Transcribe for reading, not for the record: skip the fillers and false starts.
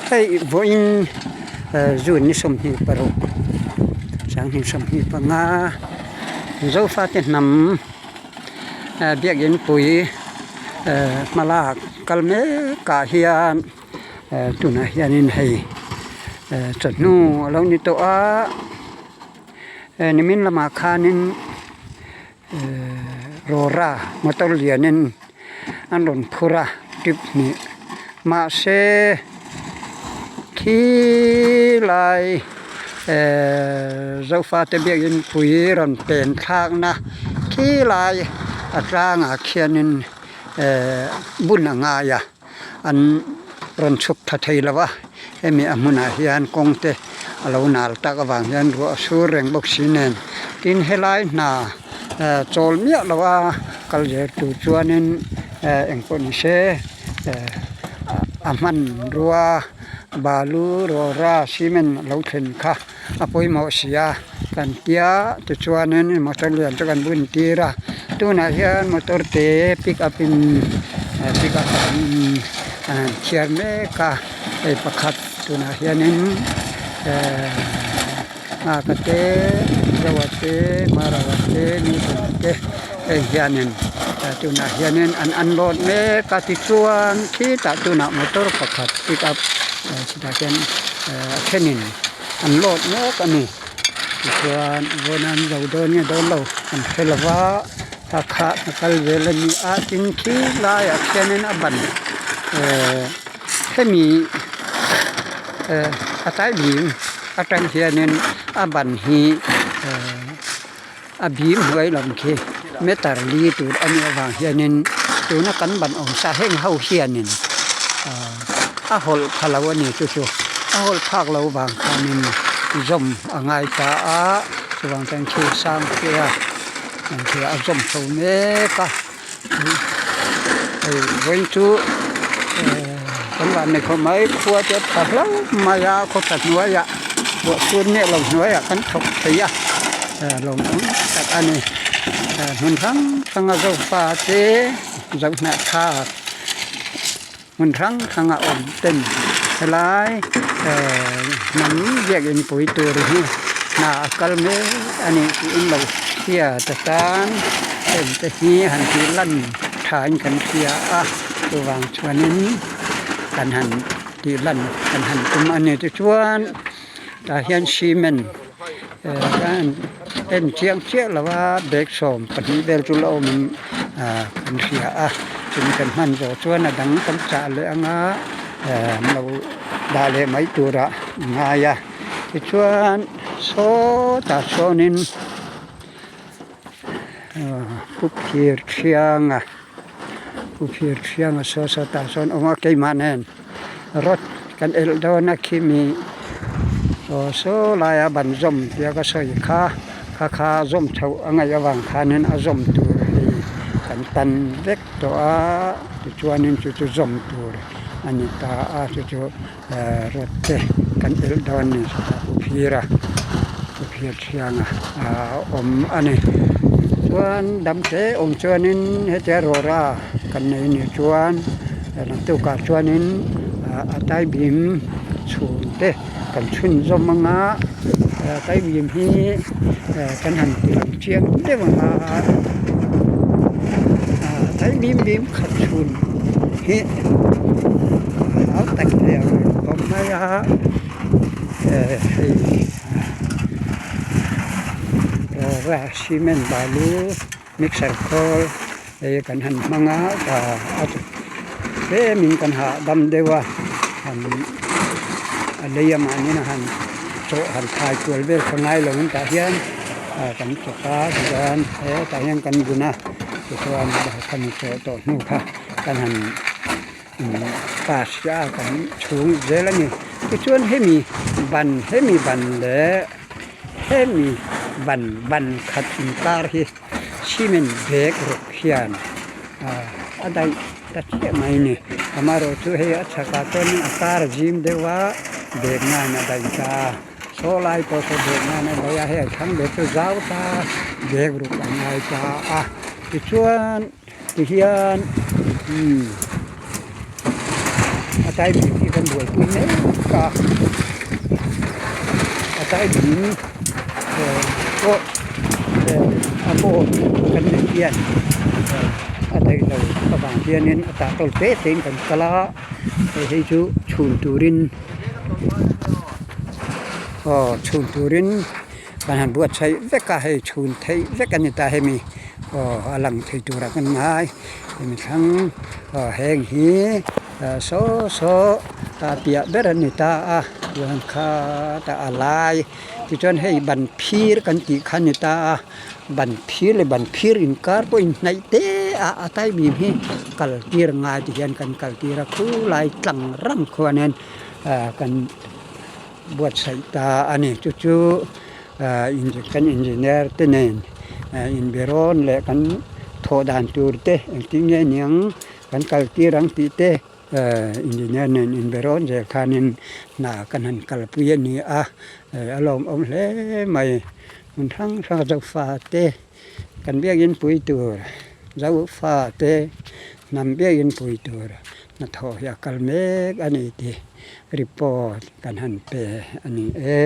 Hei vawiin June ni 26 2025 Zofate hnam biakin pui hmalak kal mek ah hian tunah hianin hei chawhnu a lo ni tawh a nimin lamah khanin. Rawra motor lianin an rawn phur a trip hnih mahse khi lai ehh Zofate biakin pui rawn pen thlakna khi lai a tlangah khianin ehh bun a ngai a. An rawn chhuk tha thei lo va, hemi a hmunah hian kawng te a lo nal tak avang hian ruah a sur reng bawk si nen tin helai hna eh chawl miah lo a kal zel tur chuanin eh engpawh ni se eh a hmanrua balu rawra cement a lo thlen kha. A pawimawh si a kan tia tichuanin motor lian chu kan bun tir a tunah hian motor te pick up in pick up an thiar mek a hei pakhat tunah hianin ehh nghaka te zoa te marawa te newton te hei hianin tunah hianin an unload mek a tichuan khitah tunah motor pakhat pick up chutah khian a thenin. An lawt mek a ni tichuan vawn an zo dawn nge dawn lo an hre lo va a khah a kal vel a ni a tin khi laiah khianin a ban ehh hemi ehh a tlai bim atang hianin a ban hi ehh a bim hnuai lam khi meter li tur a nih avang hianin tuna kan ban awm sa heng ho hianin ahh a hawlh pha lo a ni chu chu a hawlh phak loh vang khanin zawm a ngai ta a chuvang chuan thil sang te a a zawm chho mek a hei vawiin chu ehh kan van nei khawp mai khua te a tha hlauh mai a khaw tha hnuaiah ruah chhun miah lo hnuaiah kan thawk thei a eh lawmawm tak a ni eh hmun hrang hranga zofa te zohnahthlak hmun hrang hranga awm ten helai eh hnam biakin pui tur hi hna a kal mek a ni tih in lo hriat atan heng te hi han tih lan tha in kan hria a chuvang chuanin kan han tih lan kan han tum a ni tichuan tah hian cement eh kan en chiang chiah lo a bag 12 vel chu la awmin ah kan hria a chumi kan hman zawh chuan a dang kan chah leh anga eh an lo dah leh mai turah a ngai a tichuan sawtah sawnin pu phir thianga pu phir thianga saw sawtah sawn awm a keimah nen rod kan elh dawn a khimi aw saw laia ban zawm tia ka sawi kha kha kha zawm chhoh a ngaih avang khanin a zawm tur hi kan tan vek tawh a tichuanin chu chu zawm tur a ni ta a chu chu. Rod te kan elh dawn ni chutah pu phira pu phir thianga a awm a ni chuan dam te awm chuanin hetia rawra kan nei nih chuan naktukah chuanin a tai bim chhum te kan chhunzawm anga tai bim hi kan han ti lang chiang deuh ang a tai bim bim khat chhun hi. Hau tak thei ang khawp mai a eh hei rawra cement balu mixer khawl hei kan han hmang a a tlemin kan hahdam deuh a han a lei a mahni a han chawh han thai kual vel kha ngai lo in tah hian kan chawp a tichuan hetah hian kan bun a tichuan kan chawh tawh hnu kha. Kan han pass a kan chhung zel a ni tichuan hemi ban hemi ban leh hemi ban ban khat inkar hi cement bag ruk hian ah a daih ta chiah mai a ni amaherawh chu hei a chhakah chuanin a kar a zim deuh a bag nan a daih ta a saw lai pawh saw bag nan a daih a hei a thlang leh chu zau ta bag ruk a ngai ta a tichuan. Tihian umm A tai bik hi kan buaipui mek a, a tai bing pawh a board kan neih hian a daih lo avang hianin a tah tawl te te in kan kal a, hei chu chhun turin aw chhun turin kan han buatsaih vek a, hei chhun theih vek a ni ta hemi aw a lang thei turah kan ngai hemi thlang aw heng hi saw saw a piah ber a ni ta a chuan khatah a lai tichuan hei ban phir kan tih kha a ni ta a ban phir leh ban phir inkar pawh inhnaih te a a tai bim hi kal tir ngai ti hian kan kal tir a khulai tlang rang khuanin ah kan. Buatsaih ta a ni. Chu chu kan engineer te nen inberawn leh kan thawh dan tur te engtin nge niang kan kal tir ang tih te engineer nen inberawn zel khanin hna kan han kalpui a ni a, a lawmawm hle mai. Hmun hrang hrang zofa te kan biakin pui tur zofa te hnam biakin pui tur hnathawh hi a kal mek a ni tih report kan han pe a ni e.